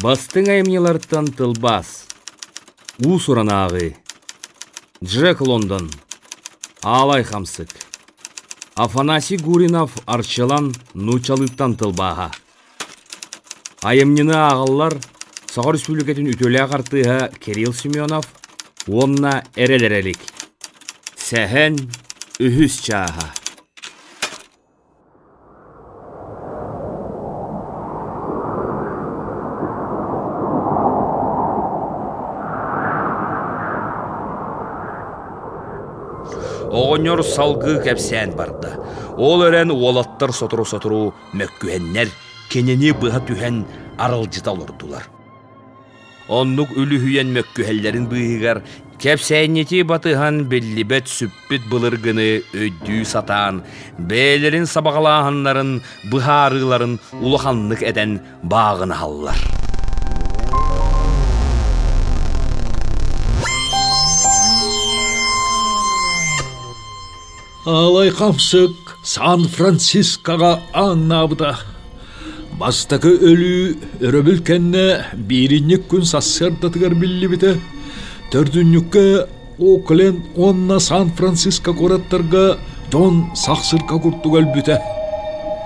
Бастыҥ айымньылартан тылбаас. Уус-уран ааҕыы. Джек Лондон. Аалай хамсык. Афанасий Гуринов Арчылан нууччалыыттан тылбааһа. Айымньыны ааҕаллар Саха Республикатын үтүөлээх артыыһа Кирилл Семенов уонна Эрэл Эрэлик. Сэһэн үһүс чааһа. Оҕонньор салгыы кэпсээн барда. Ол эрэн уолаттар сотору-сотору мөккүһэннэр, кинини быһа түһэн аралдьыта олордулар. Оннук үлүһүйэн мөккүһэллэрин быыһыгар кэпсээнньити батыһан биллибэт сүппүт былыргыны өйдүү сатаан, бэйэлэрин сабаҕалааһыннарын, быһаарыыларын улаханнык этэн бааҕынаһаллар. Аалай хамсык Сан-Францискоҕа ааҥнаабыта. Бастакы өлүү өрөбүл кэннэ бииринньик күн сарсыардатыгар биллибитэ. Төрдүнньүккэ Окленд уонна Сан-Франциско куораттарга дьон сахсырка курдук өлбүтэ.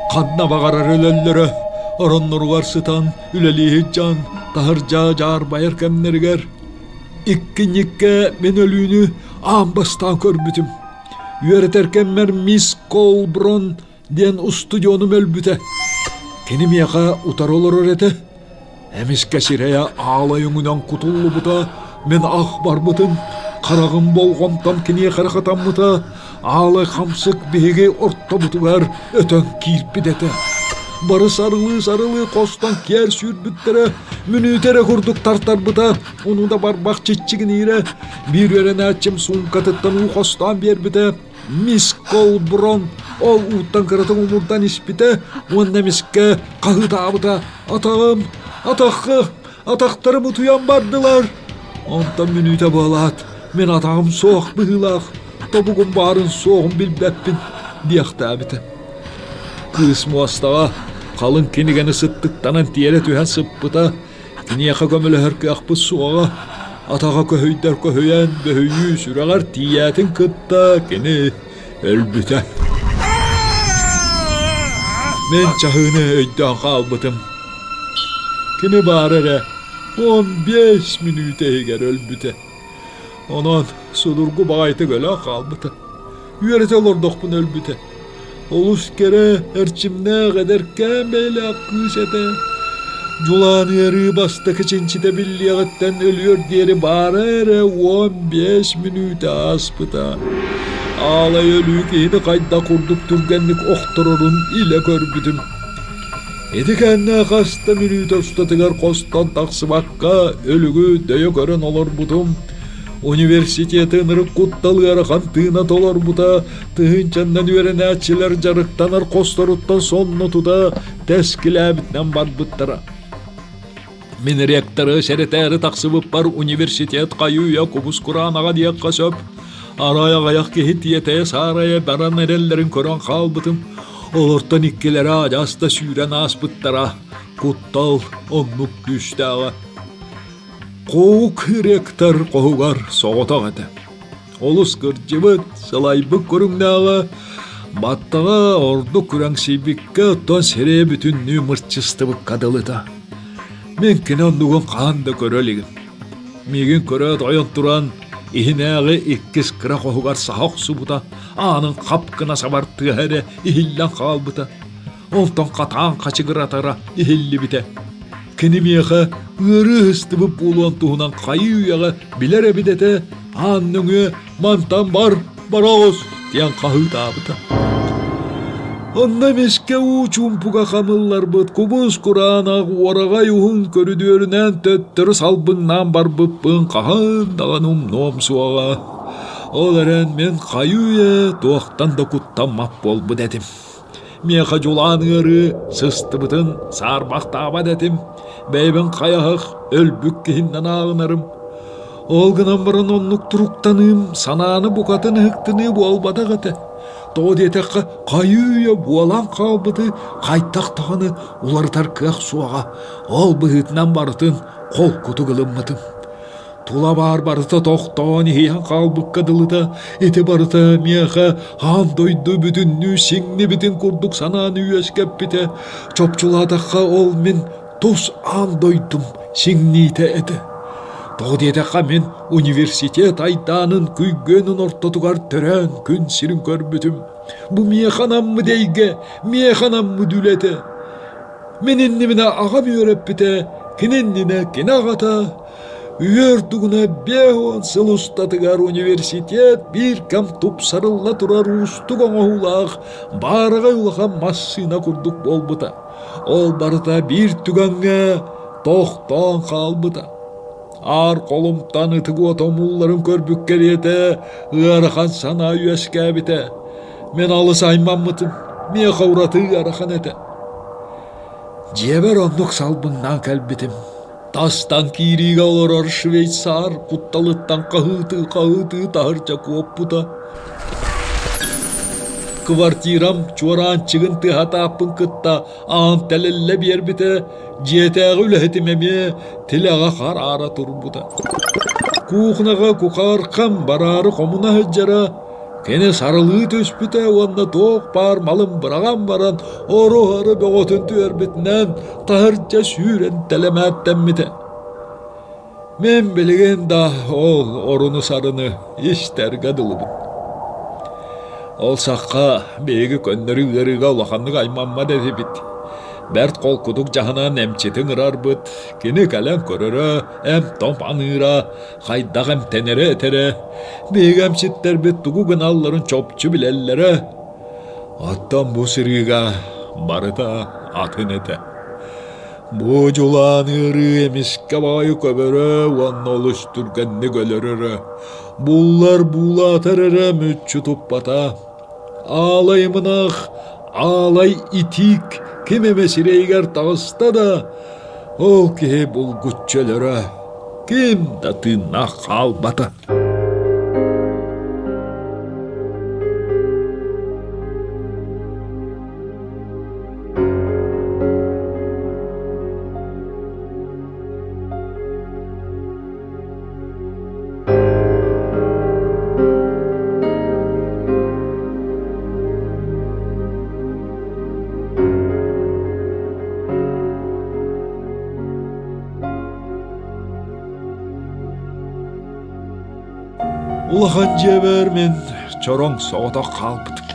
Ханна баҕарар өлөллөрө, оронноругар сытан үлэлии сылдьан таһырдьа дьаарбайар кэмнэригэр иккинньиккэ мин өлүүнү аан бастаан көрбүтүм. Үөрэтэр кэммэр мисс Колброн диэн устудьуонум өлбүтэ. Кини миэхэ утары олорор этэ. Эмискэ сирэйэ аалай өҥүнэн кутуллубута, мин ах барбытым, хараҕым болҕомтом киниэхэ эрэ хатаммыта, аалай хамсык биһиги ортобутугар өтөн киирбит этэ. Бары сарылыы-сарылыы хостон киэр сүүрбүттэрэ, мүнүүтэ эрэ курдук тартарбыта, ону да барбах чиччигиниирэ, биир үөрэнээччим суумкатыттан уу хостоон биэрбитэ, Мисс Колброн ол ууттан кыратык умурдан испитэ уонна эмискэ хаһыытаабыта: «Атаҕым! Атаххы! Атахтарым утуйан бардылар!» Онтон мүнүүтэ буолаат, мин атаҕым суох быһыылаах, тобугум баарын суоҕун билбэппин диэхтээбитэ. Кыыс муостаҕа халыҥ кинигэни сыттыктанан тиэрэ түһэн сыппыта, Киниэхэ көмөлөһөр кыахпыт суоҕа, атаҕа көһүйдэр көһүйэн, бөһүйүү сүрэҕэр тиийээтин кытта кини өлбүтэ. Мин чаһыыны өйдөөн хаалбытым. Кини баара эрэ 15 мүнүүтэ иһигэр өлбүтэ. Онон судургу баҕайытык өлөн хаалбыта. Үөрэтэ олордохпун өлбүтэ. Олус кэрэ, эрчимнээх, эдэркээн бэйэлээх кыыс этэ. Дьулаан ыарыы бастакы чинчитэ биллиэҕиттэн өлүөр диэри баара эрэ 15 мүнүүтэ ааспыта. Аалай өлүү киһини хайдах курдук түргэнник охторорун илэ көрбүтүм. Ити кэннэ хас да мүнүүтэ устатыгар хостон тахсыбакка өлүгү дөйө көрөн олорбутум. Университеты ынырык куттал ыарахан тыына толорбута, тыһыынчаннан үөрэнээччилэр дьарыктанар хосторуттан сонно тута тэскилээбитинэн барбыттара. Мин ректоры сэрэтээри тахсыбыппар университет хайыы-үйэ кубус кураанаҕа диэххэ сөп. Арай аҕыйах киһи тиэтэйэ-саарайа баран эрэллэрин көрөн хаалбытым. Олортон иккилэрэ адьас да сүүрэн ааспыттара. Куттал оннук күүстээҕэ. Куук ректор хоһугар соҕотох этэ. Олус кырдьыбыт, сылайбыт көрүҥнээҕэ, баттаҕа ордук күрэҥсийбиккэ, оттон сирэйэ бүтүннүү мырчыстыбыкка дылыта. Мин кини оннугун хаһан да көрө илигим. Миигин көрөөт ойон туран, иһинээҕи иккис кыра хоһугар саһа охсубута, аанын хап гына сабар тыаһа эрэ иһиллэн хаалбыта. Онтон хатаан хачыгыратара иһиллибитэ. Кини миэхэ ыарыы ыһыстыбыт буолуон туһунан хайыы-үйэҕэ билэр эбит этэ, аан нөҥүө мантан бар, бара оҕус диэн хаһыытаабыта. Онно эмискэ уу чуумпуга хамылларбыт кубус кураанах уораҕай уһун көрүдүөрүнэн төттөрү салбыҥнаан барбыппын хаһан даҕаны умнуом суоҕа. Ол эрэн мин хайыы-үйэ туохтан да куттаммат буолбут этим. Миэхэ дьулаан ыарыы сыстыбытын саарбахтаабат этим, бэйэбин хайаһах өлбүт киһиннэн ааҕынарым. Ол гынан баран оннук туруктаныым, санааны букатын ыһыктыныы буолбатах этэ. Тоҕо диэтэххэ, хайыы-үйэ буолан хаалбыты хайдах даҕаны уларытар кыах суоҕа. Ол быһыытынан барытын холкутук ылыммытым. Тула баар барыта тохтоон иһийэн хаалбыкка дылыта, ити барыта миэхэ аан дойду бүтүннүү сиҥнибитин курдук санааны үөскэппитэ. Чопчулаатахха, ол мин тус аан дойдум сиҥниитэ этэ. Тоҕо диэтэххэ, мин университет айдаанын күйгүөнүн ортотугар төрөөн күн сирин көрбүтүм. Бу миэхэ анаммыт эйгэ, миэхэ анаммыт үлэ этэ. Мин иннибинэ аҕам үөрэппитэ, кини иннинэ кини аҕата, Үйэ ордугуна 50 сыл устатыгар университет биир кэм тупсарылла турар уустук оҥоһуулаах баараҕай улахан массыына курдук буолбута. Ол барыта биир түгэҥҥэ тохтоон хаалбыта. Аар холумтан ытык уота умулларын көрбүт кэриэтэ ыарахан санаа үөскээбитэ. Мин алыс аймаммытым, миэхэ ураты ыарахан этэ. Дьиэбэр оннук салбыҥнаан кэлбитим. Тастан киириигэ олорор швейцар кутталыттан хаһыытыы-хаһыытыы таһырдьа куоппута. Квартирам чуораанчыгын тыаһатааппын кытта аан тэлэллэ биэрбитэ, дьиэтээҕи үлэһитим эмиэ тилэҕэ хараара турбута. Кухняҕа кухааркам бараары хомуна сылдьара, Кини сарылыы түспүтэ уонна туох баар малын быраҕан баран оруһары бөҕөтүн түһэрбитинэн таһырдьа сүүрэн тэлэмээттэммитэ. Мин билигин да ол оруну-сарыны истэргэ дылыбын. Ол сахха биһиги көннөрү ыарыыга улаханнык аймаммат этибит. Бэрт холкутук дьаһанан эмчитин ырарбыт, кини кэлэн көрөрө, эмп-томп аныыра, хайдах эмтэнэрэ этэрэ, биһиги эмчиттэрбит тугу гыналларын чопчу билэллэрэ. Оттон бу сырыыга барыта атын этэ. Бу дьулаан ыарыы эмискэ баҕайы көбөрө уонна олус түргэнник өлөрөрө. Буллар буулаатар эрэ мүччү туппата. Аалай мынах, аалай итиик ким эмэ сирэйигэр таҕыста да, ол киһи булгуччу өлөрө, ким да тыыннаах хаалбата. Улахан дьиэбэр мин чороҥ соҕотох хаалбытым.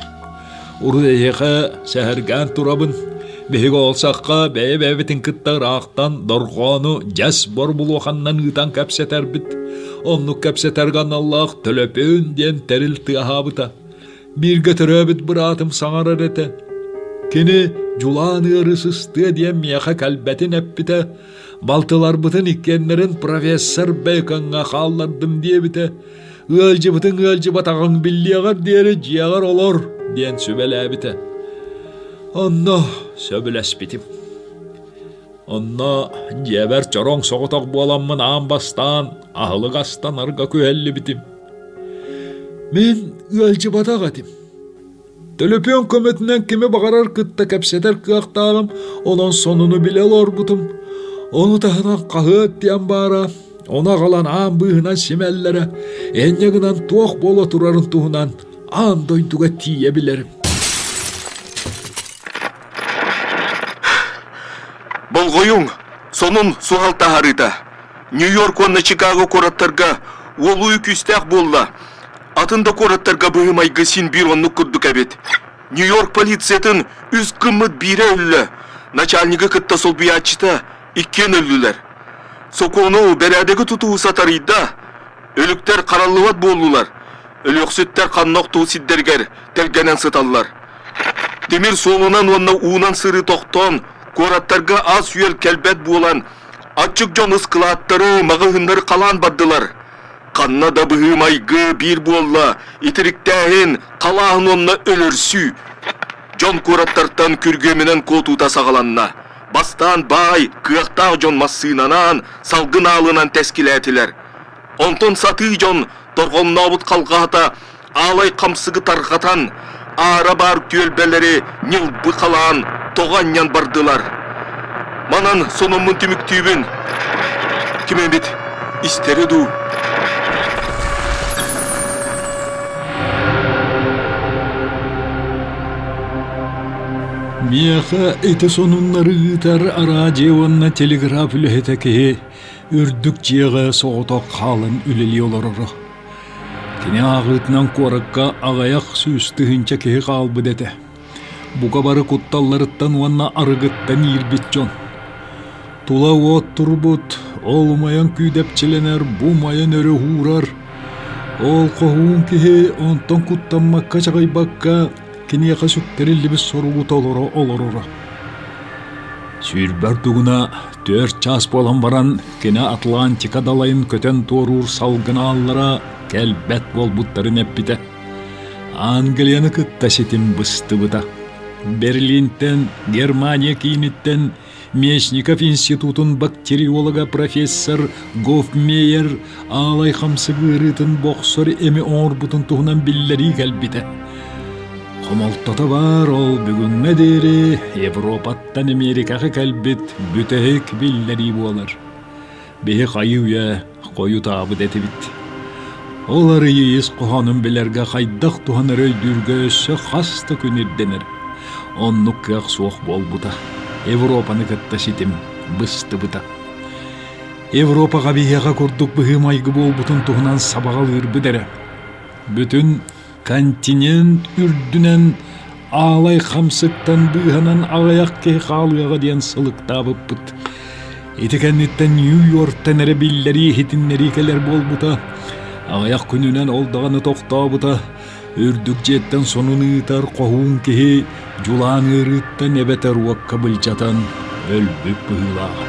Урут эһиэхэ сэһэргээн турабын. Биһиги ол сахха бэйэ-бэйэбитин кытта ыраахтан дорҕоону дьэс борбулуоханнан ыытан кэпсэтэрбит. Оннук кэпсэтэргэ аналлаах төлөпүөн диэн тэрил тыаһаабыта. Бииргэ төрөөбүт быраатым саҥарар этэ. Кини дьулаан ыары сыстыа диэн миэхэ кэлбэтин эппитэ. Балтыларбытын иккиэннэрин профессор Бэйкоҥҥа хааллардым диэбитэ. Ыалдьыбытыҥ ыалдьыбатаҕыҥ биллиэҕэр диэри дьиэҕэр олор диэн сүбэлээбитэ. Онно сөбүлэспитим. Онно дьиэбэр чороҥ соҕотох буоламмын аан бастаан аһылык астанарга күһэллибитим. Мин ыалдьыбатах этим. Төлөпүөн көмөтүнэн кими баҕарар кытта кэпсэтэр кыахтааҕым, онон сонуну билэ олорбутум. Ону таһынан хаһыат диэн баара, ону аҕалан аан быыһынан симэллэрэ, энньэ гынан туох буола турарын туһунан аан дойдуга тиийэ билэрим. Болҕойуҥ, сонун суһал таһаарыыта. Нью-Йорк уонна Чикаго куораттарга уолуйу күүстээх буолла. Атын да куораттарга быһыы-майгы син биир оннук курдук эбит. Нью-Йорк полициятын үс гыммыт биирэ өллө. Начальнигы кытта солбуйааччыта иккиэн өллүлэр. Сокуону, бэрээдэги тутуһуу сатарыйда. Өлүктэр хараллыбат буоллулар. Өлүөхсүттэр ханна охтуу сирдэригэр тэлгэнэн сыталлар. Тимир суолунан уонна уунан сырыы тохтоон, куораттарга ас-үөл кэлбэт буолан, аччык дьон ыскылааттары, маҕаһыыннары халаан бардылар. Ханна да быһыы-майгы биир буолла, итириктээһин, халааһын уонна өлөрсүү. Дьон куораттартан күргүөмүнэн куотуута саҕаланна. Бастаан баай, кыахтаах дьон массыынанан, салгын аалынан тэскилээтилэр. Онтон сатыы дьон торҕоннообут халҕаһата аалай хамсыгы тарҕатан, аара баар түөлбэлэри ньылбы халаан тоҕо анньан бардылар. Манан сонуммун түмүктүүбүн. Ким эбит истэрэ дуу? Миэхэ ити сонуннары ыытар араадьыйа уонна телеграф үлэһитэ киһи үрдүк дьиэҕэ соҕотох хаалан үлэлии олороро. Кини ааҕыытынан куоракка аҕыйах сүүс тыһыынча киһи хаалбыт этэ. Бука бары кутталларыттан уонна арыгыттан иирбит дьон. Тула уот турбут, ол умайан күүдэпчилэнэр, бу умайан өрө уһуурар. Ол хоһуун киһи онтон куттаммакка-чаҕыйбакка киниэхэ сүктэриллибит соругу толоро олороро. Сүүрбэр дугуна 4 чаас буолан баран кини Атлантика далайын көтөн туоруур салгын ааллара кэлбэт буолбуттарын эппитэ. Англияны кытта ситим быстыбыта. Берлинтэн, Германия кииниттэн Мечников институтун бактериолога профессор Гофмейер аалай хамсык ыарыытын бохсор эми оҥорбутун туһунан биллэрии кэлбитэ. Хомолтото баар ол бүгүҥҥэ диэри Европаттан Америкаҕа кэлбит бүтэһик биллэрии буолар. Биһи хайыы-үйэ хойутаабыт этибит. Ол арыйыы ис хоһоонун билэргэ хайдах туһанары өйдүүргэ өссө хас да күн ирдэнэр. Оннук кыах суох буолбута. Европаны кытта ситим быстыбыта. Европаҕа биһиэхэ курдук быһыы-майгы буолбутун туһунан сабаҕалыырбыт эрэ. Бүтүн континент үрдүнэн аалай хамсыктан быыһанан аҕыйах киһи хаалыаҕа диэн сылыктаабыппыт. Ити кэнниттэн Нью-Йорктан эрэ биллэрии иһитиннэрии кэлэр буолбута. Аҕыйах күнүнэн ол даҕаны тохтообута. Үрдүк дьиэттэн сонун ыытар хоһуун киһи дьулаан ыарыыттан эбэтэр уокка былдьатан өлбүт быһыылааҕа.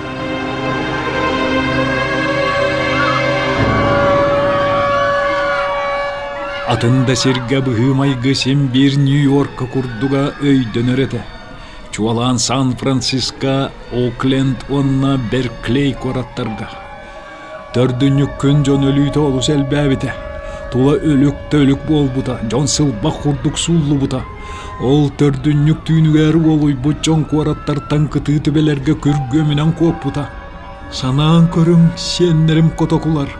Атын да сиргэ быһыы-майгы син биир Нью-Йорка курдуга өйдөнөр этэ. Чуолаан Сан-Франциско, Окленд уонна Берклей куораттарга. Төрдүнньүк күн дьон өлүүтэ олус элбээбитэ. Тула өлүк да өлүк буолбута, дьон сылбах курдук сууллубута. Ол төрдүнньүк түүнүгэр уолуйбут дьон куораттартан кытыы түбэлэргэ күргүөмүнэн куоппута. Санаан көрүҥ, сиэннэрим котокулар,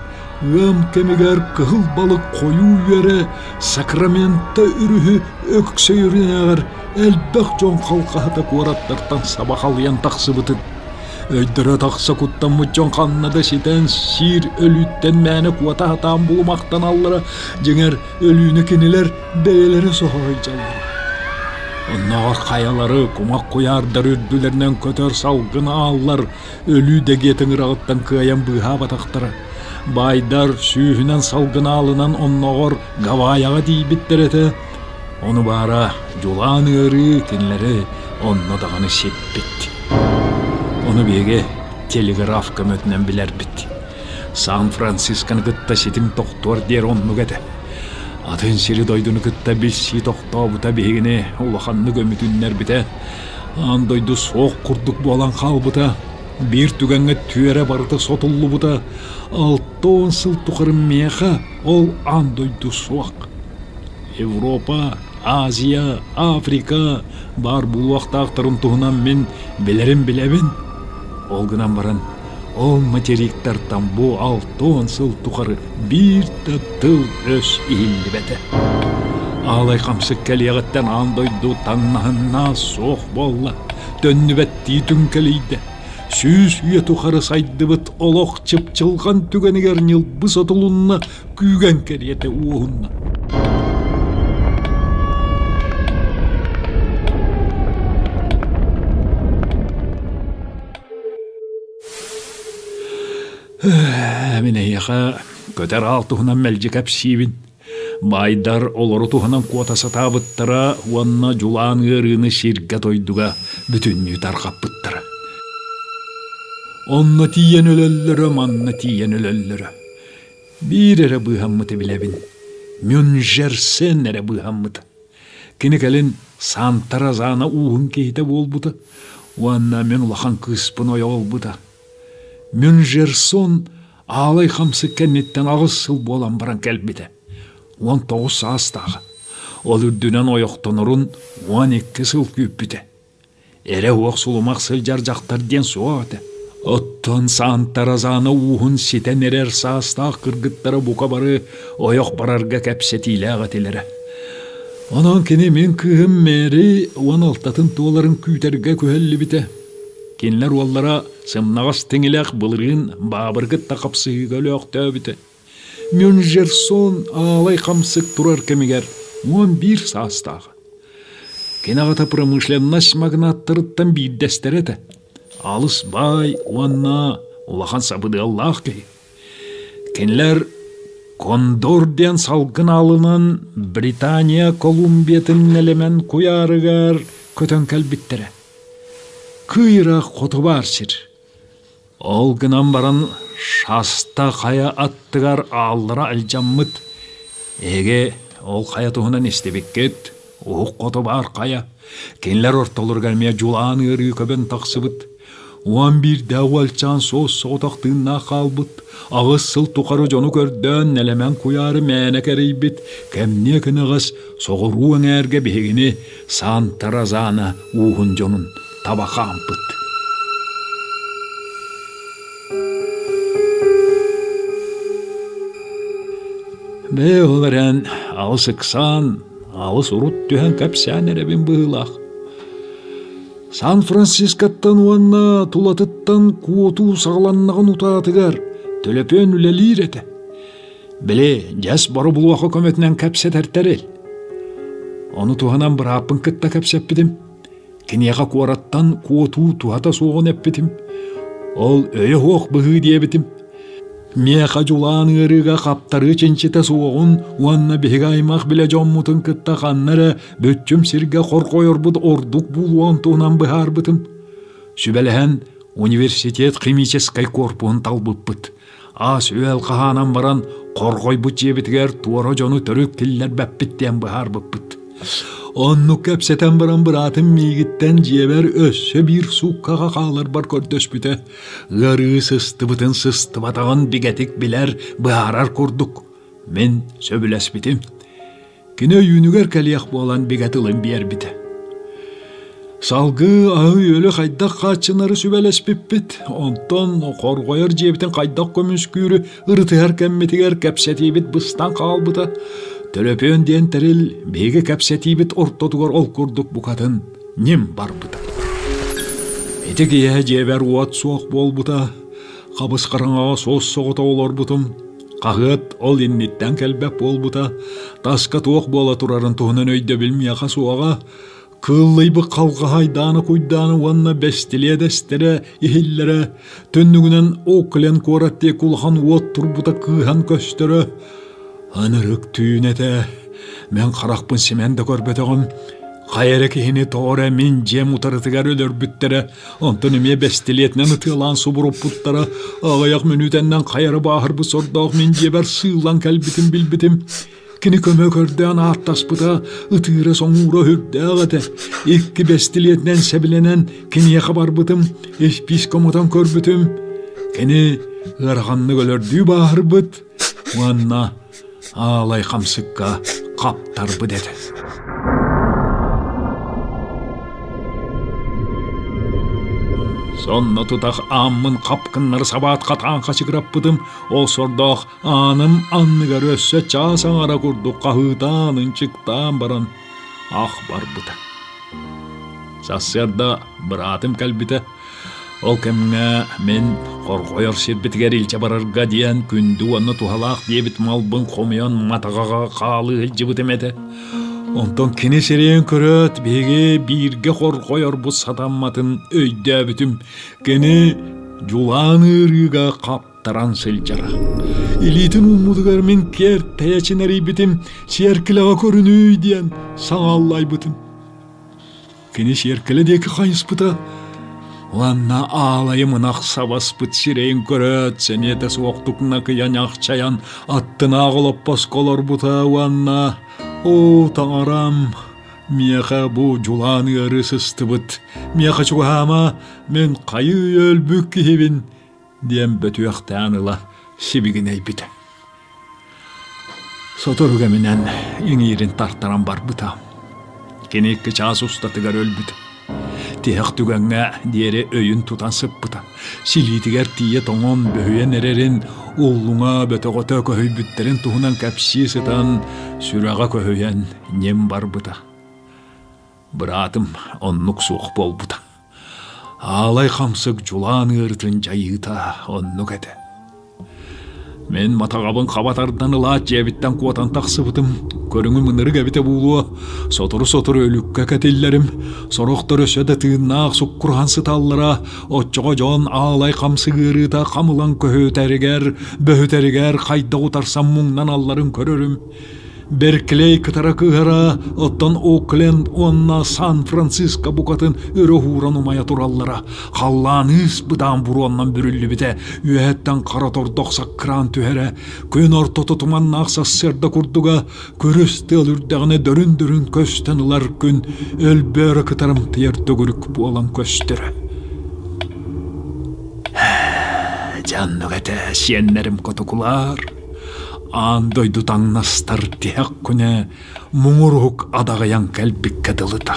ыам кэмигэр кыһыл балык хойуу үөрэ Сакраменто өрүһү өксөйөрүнээҕэр элбэх дьон халҕаһата куораттартан саба халыйан тахсыбытын. Өйдөрө тахса куттаммыт дьон ханна да ситэн сиир өлүүттэн мээнэ куота сатаан булумахтаналлара, дьиҥэр, өлүүнү кинилэр бэйэлэрэ соһо сылдьаллара. Оннооҕор хайалары, кумах куйаардар үрдүлэринэн көтөр салгын ааллар өлүү дэгиэтин ыраҕыттан кыайан быыһаабатахтара. Баайдар сүүһүнэн салгын аалынан оннооҕор Гавайаҕа тиийбиттэр этэ. Ону баара дьулаан ыарыы кинилэри онно даҕаны сиппит. Ону биһиги телеграф көмөтүнэн билэрбит. Сан-Францисконы кытта ситим тохтуор диэр оннук этэ. Атын сири-дойдуну кытта билсии тохтообута биһигини улаханнык өмүтүннэрбитэ. Аан дойду суох курдук буолан хаалбыта. Биир түгэҥҥэ түөрэ барыта сотуллубута. 60 сыл тухары миэхэ ол аан дойду суох. Европа, Азия, Африка баар буолуохтаахтарын туһунан мин билэрин билэбин. Ол гынан баран, ол материктартан бу 60 сыл тухары биир да тыл-өс иһиллибэтэ. Аалай хамсык кэлиэҕиттэн аан дойду таҥнаһыннаа суох буолла, төннүбэттии түҥкэлийдэ. Сүүс үйэ тухары сайдыбыт олох чыпчылҕан түгэнигэр ньылбы сотулунна, күүгэн кэриэтэ уоһунна. Мин эһиэхэ көтөр аал туһунан мэлдьи кэпсиибин. Баайдар олору туһунан куота сатаабыттара уонна дьулаан ыарыыны сиргэ-дойдуга бүтүннүү тарҕаппыттара. Онно тиийэн өлөллөрө, манна тиийэн өлөллөрө. Биир эрэ быыһаммыты билэбин. Мюнжерсен эрэ быыһаммыта. Кини кэлин Санта-Розана ууһун киһитэ буолбута уонна мин улахан кыыспын ойоҕолбута. Мюнжерсон Аалай хамсык кэнниттэн аҕыс сыл буолан баран кэлбитэ. 19 саастааҕа. Ол үрдүнэн ойохтонорун 12 сыл күүппүтэ. Эрэ уох сулумах сылдьар дьахтар диэн суох этэ. Оттон Саантаразана ууһун ситэн эрэр саастаах кыргыттара бука бары ойох барарга кэпсэтиилээх этилэрэ. Онон кини мин кыыһым Мэри 16-тын туоларын күүтэргэ күһэллибитэ. Кинилэр уоллара сымнаҕас тиҥилэх былырыын баабыргыт да хапсыһыыга өлөөхтөөбүтэ. Мюнжерсон аалай хамсык турар кэмигэр 11 саастааҕа. Кини аҕата промышленность магнаттарыттан биирдэстэрэ этэ. Алыс баай уонна улахан сабыдыаллаах киһи. Кинилэр Кондор диэн салгын аалынан Британия Колумбиятын нэлэмэн куйаарыгар көтөн кэлбиттэрэ. Кыйра хоту баар сир. Ол гынан баран Шаста хайа аттыгар ааллара алдьаммыт. Эһиги ол хайа туһунан истибиккит, уһук хоту баар хайа. Кинилэр ортолоругар эмиэ дьулаан ыарыы көбөн тахсыбыт. 11-дээх уолчаан суос-соҕотох тыыннаах хаалбыт. Аҕыс сыл тухары дьону көрдөөн нэлэмэн куйаары мээнэ кэрийбит. Кэмниэ кэнэҕэс соҕуруу эҥээргэ биһигини Санта-Розана ууһун дьонун таба хаампыт. Бээ ол эрэн алыс ыксаан, алыс урут түһэн кэпсээн эрэбин быһыылаах. Сан-Францискоттан уонна тулатыттан куотуу саҕаланнаҕын утаатыгар төлөпүөн үлэлиир этэ. Били, дьэс боробулуоха көмөтүнэн кэпсэтэр тэрил. Ону туһанан бырааппын кытта кэпсэппитим. Киниэхэ куораттан куотуу туһата суоҕун эппитим. Ол өйө суох быһыы диэбитим. Миэхэ дьулаан ыарыыга хаптарыы чинчитэ суоҕун уонна биһиги аймах билэ дьоммутун кытта ханна эрэ бүччүм сиргэ хорҕойорбут ордук буолуон туһунан быһаарбытым. Сүбэлэһэн университет химическэй корпуһун талбыппыт. Ас-үөл хаһаанан баран хорҕойбут дьиэбитигэр туора дьону төрүт киллэрбэппит диэн быһаарбыппыт. Оннук кэпсэтэн баран быраатым миигиттэн дьиэбэр өссө биир сууккаҕа хааларбар көрдөспүтэ. Ыарыы сыстыбытын сыстыбатаҕын бигэтик билэр, быһаарар курдук. Мин сөбүлэспитим. Кини өйүүнүгэр кэлиэх буолан бигэ тылын биэрбитэ. Салгыы аһы-үөлү хайдах хааччынары сүбэлэспиппит, онтон хорҕойор дьиэбитин хайдах көмүскүүрү ырытыһар кэммитигэр кэпсэтиибит быстан хаалбыта. Төлөпүөн диэн тэрил биһиги кэпсэтиибит ортотугар ол курдук букатын ньим барбыта. Ити киэһэ дьиэбэр уот суох буолбута, хабыс-хараҥаҕа суос-соҕотох олорбутум. Хаһыат ол инниттэн кэлбэт буолбута, таска туох буола турарын туһунан өйдөбүл миэхэ суоҕа. Кыыллыйбыт халҕаһайдааны куйдааны уонна бэстилиэдэстэрэ иһиллэрэ, түннүгүнэн Окленд куорат диэки улахан уот турбута кыыһан көстөрө. Ынырык түүн этэ, мин харахпын симэн да көрбөтөҕүм. Хайа эрэ киһини тоҕо эрэ мин дьиэм утарытыгар өлөрбүттэрэ, Онтон эмиэ бэстилиэтинэн ытыалаан субуруппуттара, аҕыйах мүнүүтэннэн хайа эрэ бааһырбыт сордоох мин дьиэбэр сыыллан кэлбитин билбитим. Кини көмө көрдөөн ааттаспыта, ытыыра-соҥуура үрдээх этэ. Икки бэстилиэтинэн сэбилэнэн киниэхэ барбытым, испиискэ омотон көрбүтүм. Кини ыараханнык өлөрдүү бааһырбыт уонна аалай хамсыкка хаптарбыт этэ. Сонно тутах ааммын хапкыннары сабаат хатаан хачыгыраппытым, ол сордоох ааным анныгар өссө чаас аҥара курдук хаһыытаан ынчыктаан баран ах барбыта. Сарсыарда быраатым кэлбитэ. Ол кэмҥэ мин хорҕойор сирбитигэр илдьэ барарга диэн күндү уонна туһалаах диэбит малбын хомуйан матаҕаҕа хаалыы сылдьыбытым этэ. Онтон кини сирэйин көрөөт, биһиги бииргэ хорҕойорбут сатамматын өйдөөбүтүм. Кини дьулаан ыарыыга хаптаран сылдьара. Илиитин ууммутугар мин киэр тэйэчин эрийбитим, сиэркилэҕэ көрүнүй диэн саҥа аллайбытым. Кини сиэркилэ диэки хайыспыта уонна аалайым ынах сабаспыт сирэйин көрөөт, сэниэтэ суохтук накыйан ахчайан аттынааҕы олоппоско олорбута уонна «Оо, таҥарам, миэхэ бу дьулаан ыарыы сыстыбыт, миэхэ чугаһаама, мин хайыы өлбүт киһибин» диэн бөтүөхтээн ыла. сибигинэйбитэ. Сотору кэминэн иҥиирин тартаран барбыта. Кини икки чаас устатыгар өлбүт. Тиһэх түгэҥҥэ диэри өйүн тутан сыппыта. Силиитигэр тиийэ тоҥон бөһүйэн эрэрин, уллуҥа бөтөҕөтө көһүйбүттэрин туһунан кэпсии сытан, сүрэҕэ көһүйэн ньим барбыта. Быраатым оннук суох буолбута. Аалай хамсык дьулаан ыарытын дьайыыта оннук этэ. Мин матаҕабын хаба тардан ылаат дьиэбиттэн куотан тахсыбытым. Көрүҥүм ынырык эбитэ буолуо. Сотору-сотору өлүккэ кэтиллэрим. Сорохтор өссө да тыыннаах суккураһан сыталлара. Оччоҕо дьон аалай хамсык ыарыыта хам ылан көһүтэригэр, бөһүтэригэр хайдах утарсан муҥнаналларын көрөрүм. Берклей кытара кыыһара, оттон Окленд уонна Сан-Франциско букатын өрө уһууран умайа тураллара. Халлаан ыыс быдаан буруоннан бүрүллүбүтэ, үөһэттэн хара тордох саккыраан түһэрэ, күн ортото туманнаах сарсыарда курдуга, күрүс тыал үрдэҕинэ дөрүн-дөрүн көстөн ылар күн өлбөөрө кытарымтыйар төгүрүк буолан көстөрө. Дьэ оннук этэ, сиэннэрим котокулаар. Аан дойду таҥнастар тиһэх күнэ муҥур уһук адаҕыйан кэлбиккэ дылыта.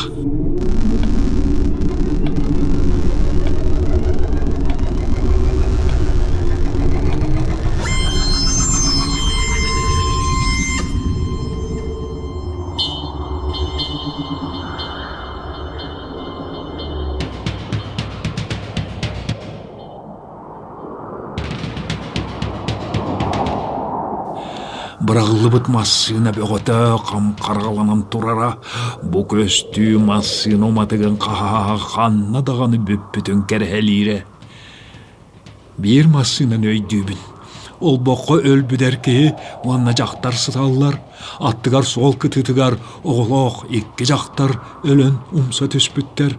Быраҕыллыбыт массыына бөҕөтө хам хараҕаланан турара, бу көстүү массыына уматыгын хаһааһа ханна даҕаны бүппүтүн кэрэһэлиирэ. Биир массыынаны өйдүүбүн. Олбоххо өлбүдэр киһи уонна дьахтар сыталлар, аттыгар суол кытыытыгар оҕолоох икки дьахтар өлөн умса түспүттэр.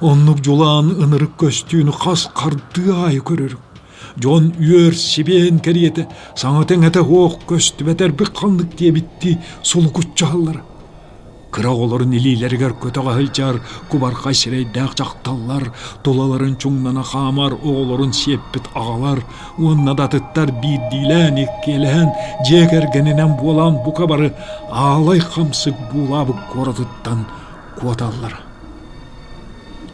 Оннук дьулаан ынырык көстүүнү хас хардыы аайы көрөрүм. Дьон үөр сибиэн кэриэтэ саҥата-иҥэтэ суох көстүбэтэрбит ханнык диэбиттии сулукуччаһаллара. Кыра оҕолорун илиилэригэр көтөҕө сылдьар кубархай сирэйдээх дьахталлар, тулаларын чуҥнана хаамар оҕолорун сиэппит аҕалар уонна да атыттар биирдиилээн иккиэлэһэн дьиэ кэргэнинэн буолан бука бары аалай хамсык буулаабыт куоратыттан куоталлара.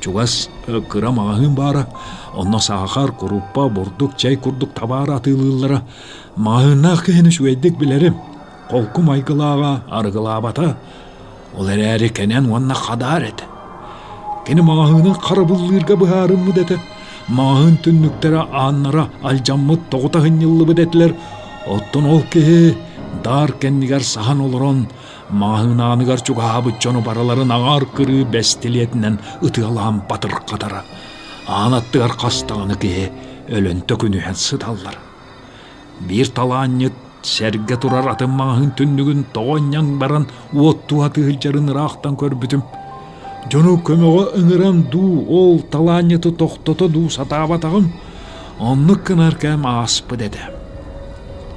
Чугас кыра маҕаһыын баара, онно саахар, куруппа, бурдук, чэй курдук табаар атыылыыллара. Маҕаһыыннаах киһини үчүгэйдик билэрим. Холку майгылааҕа, арыгылаабата. Ол эрээри кэнэн уонна хадаар этэ. Кини маҕаһыынын харабыллыырга быһаарыммыт этэ. Маҕаһыын түннүктэрэ, ааннара алдьаммыт, тоҕута сынньыллыбыт этилэр. Оттон ол киһи даар кэннигэр саһан олорон Маҕаһыын ааныгар чугаһаабыт дьону барыларын аҥаар кырыы бэстилиэтинэн ытыалаан батырҕатара. Аан аттыгар хас даҕаны киһи өлөн төкүнүһэн сыталлар. Биир талаанньыт сэргэ турар атын маҕаһыын түннүгүн тоҕо анньан баран уоттуу атыыһылдьарын ыраахтан көрбүтүм. Дьону көмөҕө ыҥыран дуу, ол талаанньыты тохтото дуу сатаабатаҕым. Оннук гынар кэм ааспыт этэ.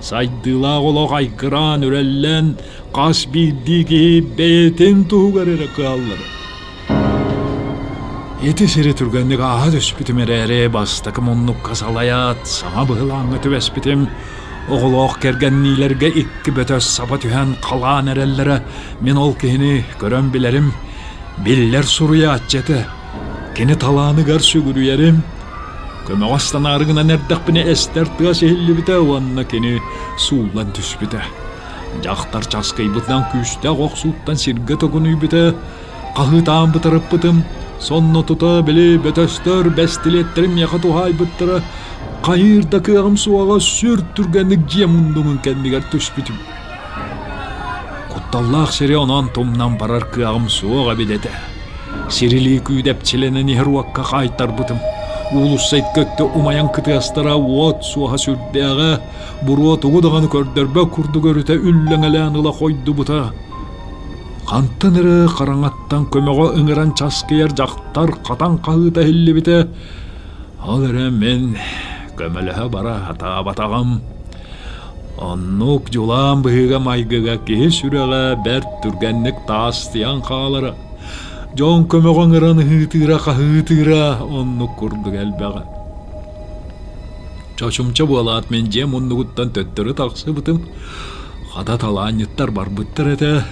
Сайдыылаах олох айгыраан, үрэллэн, хас биирдии киһи бэйэтин туһугар эрэ кыаллар. Ити сири түргэнник ааһа түспүтүм эрээри, бастакы муннукка салайаат, саҥа быһылааҥҥа түбэспитим. Оҕолоох кэргэнниилэргэ икки бөтөс саба түһэн халаан эрэллэрэ. Мин ол киһини көрөн билэрим, биллэр суруйааччы этэ. Кини талааныгар сүгүрүйэрим. Көмөҕө астанаары гынан эрдэхпинэ эстэр тыас иһиллибитэ уонна кини сууллан түспүтэ. Дьахтар часкыйбытынан күүстээх охсууттан сиргэ токунуйбута, хаһыытаан бытарыппытым, сонно тута били бөтөстөр бэстилиэттэрим миэхэ туһаайбыттара, хайыыр да кыаҕым суоҕа сүр түргэнник дьиэ муннугун кэннигэр түспүтүм. Кутталлаах сири онон тумнан барар кыаҕым суох эбит этэ. Сирилии күүдэпчилэнэн иһэр уокка хаайтарбытым. Уулусса икки өттө умайан кытыастара уот суоһа сүрдээҕэ, буруо тугу даҕаны көрдөрбөт курдук өрүтэ үллэҥэлээн ыла хойдубута. Хантан эрэ хараҥаттан көмөҕө ыҥыран часкыйар дьахтар хатан хаһыыта иһиллибитэ. Ол эрэ мин көмөлөһө бара сатаабатаҕым. Оннук дьулаан быһыыга-майгыга киһи сүрэҕэ бэрт түргэнник таастыйан хаалара. Дьон көмөҕө ыҥыран ыһыытыыра-хаһыытыыра оннук курдук элбэҕэ. Чочумча буолаат мин дьиэ муннугуттан төттөрү тахсыбытым. Хата талаанньыттар барбыттар этэ.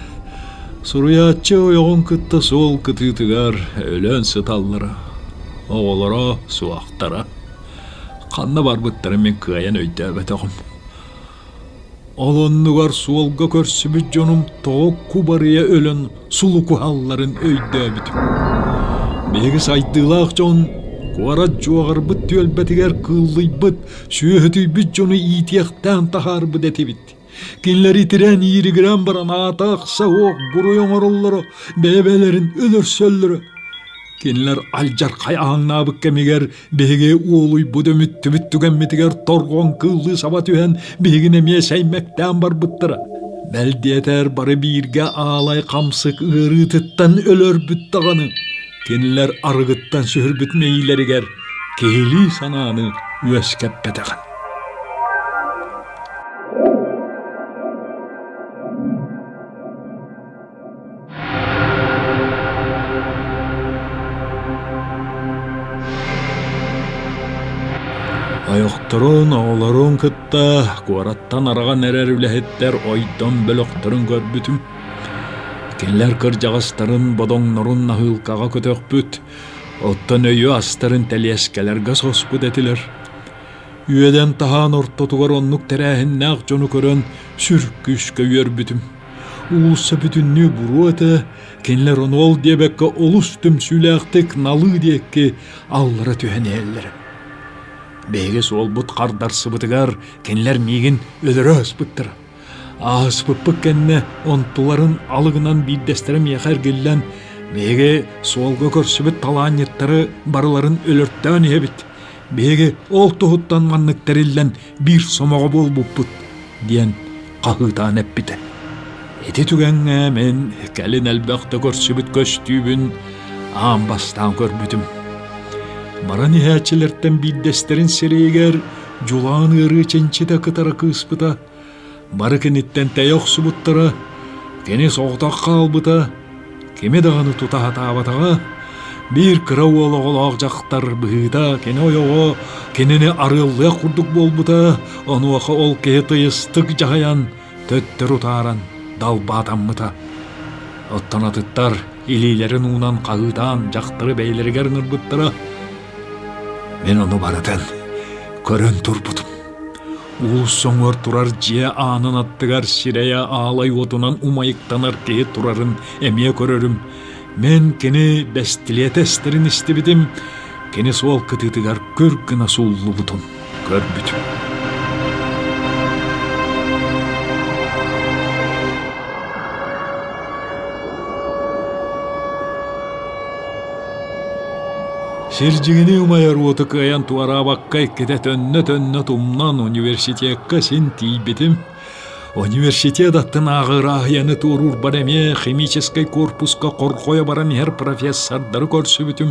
Суруйааччы ойоҕун кытта суол кытыытыгар өлөн сыталлара. Оҕолоро суохтара. Ханна барбыттарын мин кыайан өйдөөбөтөҕүм. Ол оннугар суолга көрсүбүт дьонум тоҕо кубарыйа өлөн сулукуһалларын өйдөөбүтүм. Биһиги сайдыылаах дьон куорат дьуоҕарбыт түөлбэтигэр кыыллыйбыт, сүөһүтүйбүт дьону иитиэхтээн таһаарбыт этибит. Кинилэр итирэн ииригирэн баран аата-ахса суох буруй оҥороллоро, бэйэ-бэйэлэрин өлөрсөллөрө. Кинилэр алдьархай аһаҥнаабыт кэмигэр биһиги уолуйбут өмүттүбүт түгэммитигэр торҕон кыыллыы саба түһэн биһигини эмиэ сэймэктээн барбыттара. Бэл диэтэр бары бииргэ аалай хамсык ыарыытыттан өлөрбүт даҕаны кинилэр арыгыттан сүһүрбүт мэйиилэригэр киһилии санааны үөскэппэтэҕин. Ойохторун, оҕолорун кытта куораттан араҕан эрэр үлэһиттэр ойдом бөлөхтөрүн көрбүтүм. Кинилэр кырдьаҕастарын бодоҥнорун наһыылкаҕа көтөхпүт, оттон өйү астарын тэлиэскэлэргэ соспут этилэр. Үөдэн таһаан ортотугар оннук тэрээһиннээх дьону көрөн сүр күүскэ үөрбүтүм. Уулусса бүтүннүү буруо этэ, кинилэр ону ол диэбэккэ олус түмсүүлээхтик налыы диэки аллара түһэн иһэллэрэ. Биһиги суолбут хардарсыбытыгар кинилэр миигин өлөрө аспыттара. Ааспыппыт кэннэ онтуларын алыгынан биирдэстэрэ миэхэ эргиллэн, биһиги суолга көрсүбүт талаанньыттары барыларын өлөртөөн иһэбит. Биһиги ол туһуттан маннык тэриллэн биир сомоҕо буолбуппут диэн хаһыытаан эппитэ. Ити түгэҥҥэ мин кэлин элбэхтэ көрсүбүт көстүүбүн аан бастаан көрбүтүм. Баран иһээччилэртэн биирдэстэрин сирэйигэр дьулаан ыарыы чинчитэ кытара кыыспыта, бары киниттэн тэйэ охсубуттара, кини соҕотох хаалбыта, кими даҕаны тута сатаабатаҕа, биир кыра уол оҕолоох дьахтар быһыыта кини ойоҕо кинини арыаллыах курдук буолбута, онуоха ол киһи тыйыстык дьаһайан төттөрү утааран далбаатаммыта. Оттон атыттар илиилэрин уунан хаһыытаан дьахтары бэйэлэригэр ыҥырбыттара. Мин ону барытын көрөн турбутум. Уулусса оҥор турар дьиэ аанын аттыгар сирэйэ аалай уотунан умайыктанар киһи турарын эмиэ көрөрүм. Мин кини бэстилиэтэ эстэрин истибитим, кини суол кытыытыгар күр гына сууллубутун көрбүтүм. Сирдьигини умайар уоту кыайан туораабакка иккитэ төннө-төннө тумнан университекка син тиийбитим. Университет аттынааҕы ырааһыйаны туоруурбар эмиэ химическэй корпуска хорҕойо баран иһэр профессордары көрсүбүтүм.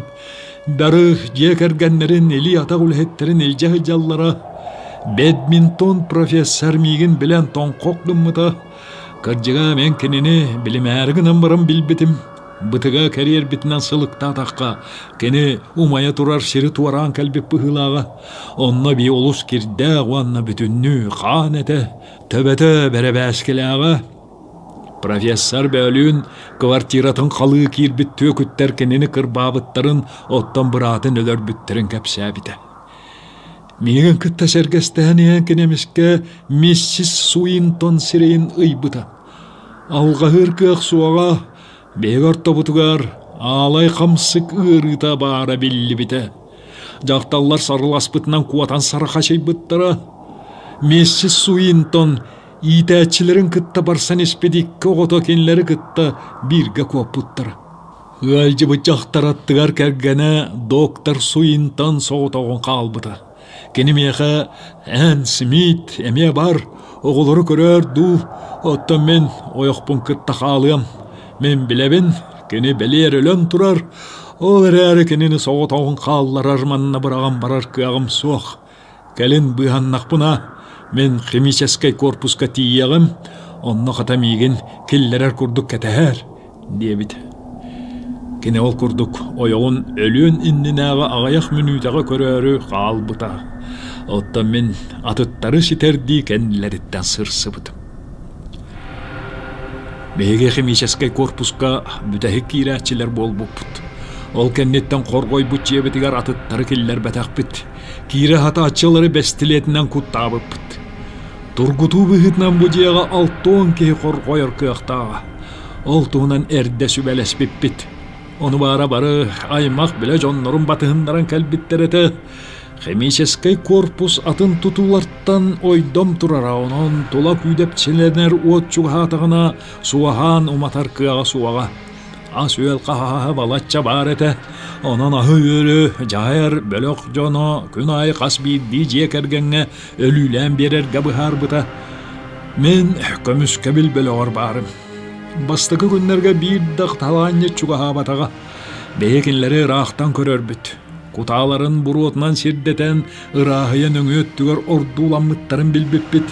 Бары дьиэ кэргэннэрин, илии-атах үлэһиттэрин илдьэ сылдьаллара. Бадминтон профессор миигин билэн тоҥхох гыммыта. Кырдьыга мен кинини билимээри гынан баран билбитим. Бытыга кэриэрбитинэн сылыктаатахха, кини умайа турар сири туораан кэлбит быһыылааҕа. Онно бии олус кирдээх уонна бүтүннүү хаан этэ, төбөтө бэрэбээскилээҕэ. Профессор бөөлүүн квартиратын халыы киирбит түөкүттэр кинини кырбаабыттарын, оттон быраатын өлөрбүттэрин кэпсээбитэ. Миигин кытта сэргэстэһэн иһэн кини эмискэ миссис Суинтон сирэйин ыйбыта. Алҕаһыыр кыах суоҕа, биһиги ортобутугар аалай хамсык ыарыыта баара биллибитэ. Дьахталлар сарыласпытынан куотан сарахачыйбыттара. Миссис Суинтон иитээччилэрин кытта барсан испит икки оҕото кинилэри кытта бииргэ куоппуттара. Ыалдьыбыт дьахтар аттыгар кэргэнэ доктор Суинтон соҕотоҕун хаалбыта. Кини миэхэ «Эн, Смит, эмиэ бар, оҕолору көрөөр дуу, оттон мин ойохпун кытта хаалыам. Мин билэбин, кини бэлиэр өлөн турар, ол эрээри кинини соҕотоҕун хаалларар манна быраҕан барар кыаҕым суох. Кэлин быыһаннахпына, мин химическэй корпуска тиийиэҕим, онно хата миигин киллэрэр курдук кэтэһээр» диэбит. Кини ол курдук ойоҕун өлүөн иннинээҕи аҕыйах мүнүүтэҕэ көрөөрү хаалбыта. Оттон мин атыттары ситэрдии кэннилэриттэн сырсыбытым. Биһиги химическэй корпуска бүтэһик киирээччилэр буолбуппут. Ол кэнниттэн хорҕойбут дьиэбитигэр атыттары киллэрбэтэхпит. Киирэ сатааччылары бэстилиэтинэн куттаабыппыт. Тургутуу быһыытынан бу дьиэҕэ 60 киһи хорҕойор кыахтааҕа. Ол туһунан эрдэ сүбэлэспиппит. Ону баара бары аймах билэ дьоннорун батыһыннаран кэлбиттэр этэ. Химическэй корпус атын тутуулартан ойдом турара, онон тула күүдэпчилэнэр уот чугаһаатаҕына суоһаан уматар кыаҕа суоҕа. Ас-үөл хаһааһа балачча баар этэ, онон аһы-үөлү дьаһайар бөлөх дьоно күн аайы хас биирдии дьиэ кэргэҥҥэ өлүүлээн биэрэргэ быһаарбыта. Мин көмүскэбил бөлөҕөр баарым. Бастакы күннэргэ биир да талаанньыт чугаһаабатаҕа. Бэйэ кинилэри ыраахтан көрөрбүт. Кутааларын буруотунан сирдэтэн, ырааһыйа нөҥүө өттүгэр ордууламмыттарын билбиппит.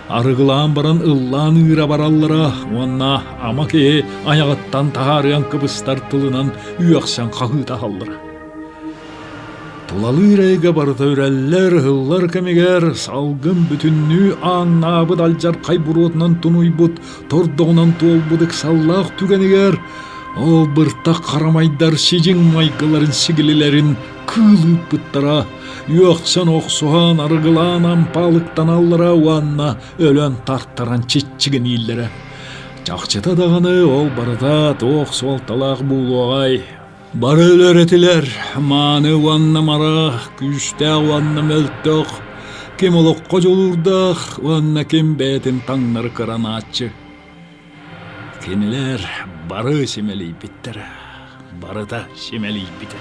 Арыгылаан баран ыллаан ыыра бараллара уонна ама киһи айаҕыттан таһаарыан кыбыстар тылынан үөхсэн хаһыытаһаллара. Тулалыыр эйгэ барыта үрэллэр, ыһыллар кэмигэр салгын бүтүннүү ааҥнаабыт алдьархай буруотунан тунуйбут, тордоҕунан туолбут ыксаллаах түгэнигэр ол быртах харамайдар сидьиҥ майгыларын сигилилэрин кыыл ыыппыттара, үөхсэн охсуһан, арыгылаан ампаалыктаналлара уонна өлөн тартаран чиччигинииллэрэ. Чахчыта даҕаны ол барыта туох суолталаах буолуоҕай? Бары өлөр этилэр, мааны уонна мара, күүстээх уонна мөлтөх, ким олоххо дьулуурдаах уонна ким бэйэтин таҥнары кыранааччы. Кинилэр бары симэлийбиттэрэ, барыта симэлийбитэ.